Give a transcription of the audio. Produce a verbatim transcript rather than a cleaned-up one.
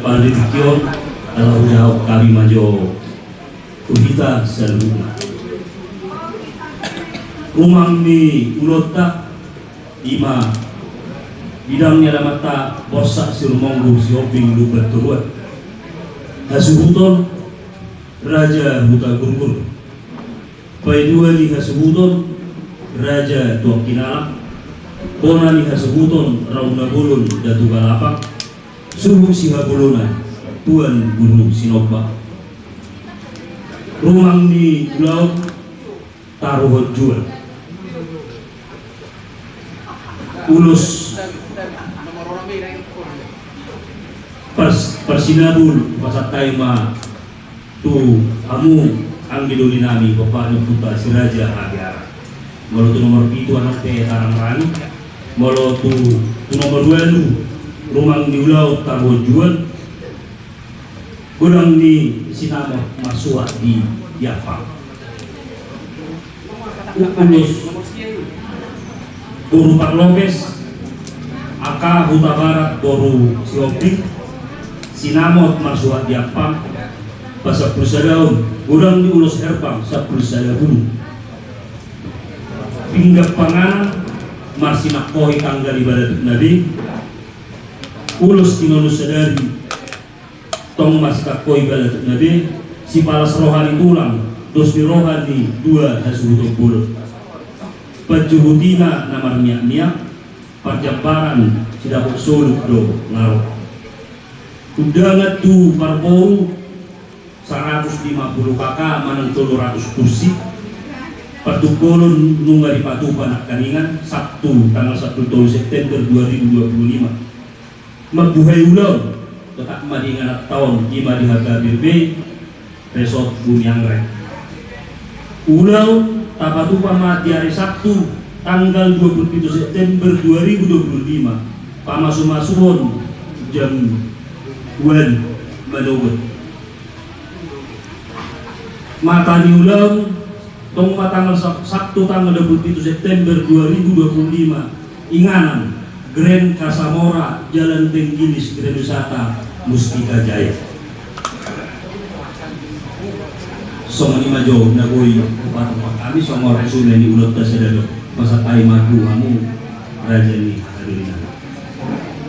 Pande tingki on, ala hujahahon hami ma jo tu hita saluhutna. Rumang ni ulaonta, ima bidang ni alamanta Borsak Sirumonggu Sihombing Lumban Toruan. Hasuhuton Raja Hutagurgur. Paidua ni hasuhuton Raja Tuan Kinalak. Bona ni hasuhuton Rauna Bolon Datu Galapang. Suhut sihabolona Tuan Guru Sinombak. Rumang ni ulaon Taruhon Jual. Ulos pars-, parsinabul pasahat hami ma tu hamu anggi doli nami, Bapak ni Ompunta Si Raja Habiara. Molo tu nomor pitu anakte Tarang Rangi, molo tu, tu nomor ualu, Rumang ni ulaon Taruhon Jual, godang ni sinamot marsuhat di, di ampang. Ulos boru Parlopes, angka Hutabarat boru Sihombing, sinamot marsuhat di ampang, pasampulu sada on, godang ni ulos herbang sampulu sada bulu. Pinggan panganan marsinangkohi tanggal di balatukna be, ulos tinonun sadari, tong marsinangkohi balatukna be, sipalas roha ni tulang, dos ni roha ni dua hasuhuton bolon. Panjuhutina na marmiak-miak, parjambaran sidapot soluk do na ro. Undangan tu parboru saratus lima pulu K K manang tolu ratus kursi. Partumpolon nunga dipatupa nangkaningan, Sabtu tanggal sampulu tolu September dua ribu dua puluh lima. Mambuhai ulaon, tetap ma di ingananta on, ima di H K B P, Resort Bumi Angrek. Ulaon tapatupa ma di ari Sabtu, tanggal dua puluh pitu September dua ribu dua puluh lima, pamasu-masuon jam ualu manogot. Mata ni ulaon, tong ma tanggal Sab-, Sabtu tanggal dua puluh pitu September dua ribu dua puluh lima, inganan, Grand Casamora, Jalan Tenggilis, Grand Wisata, Mustika Jaya. Songon i ma jo na boi hupasahat hami songon resona ni ulaonta sadari on, pasahat hami ma tu hamu raja ni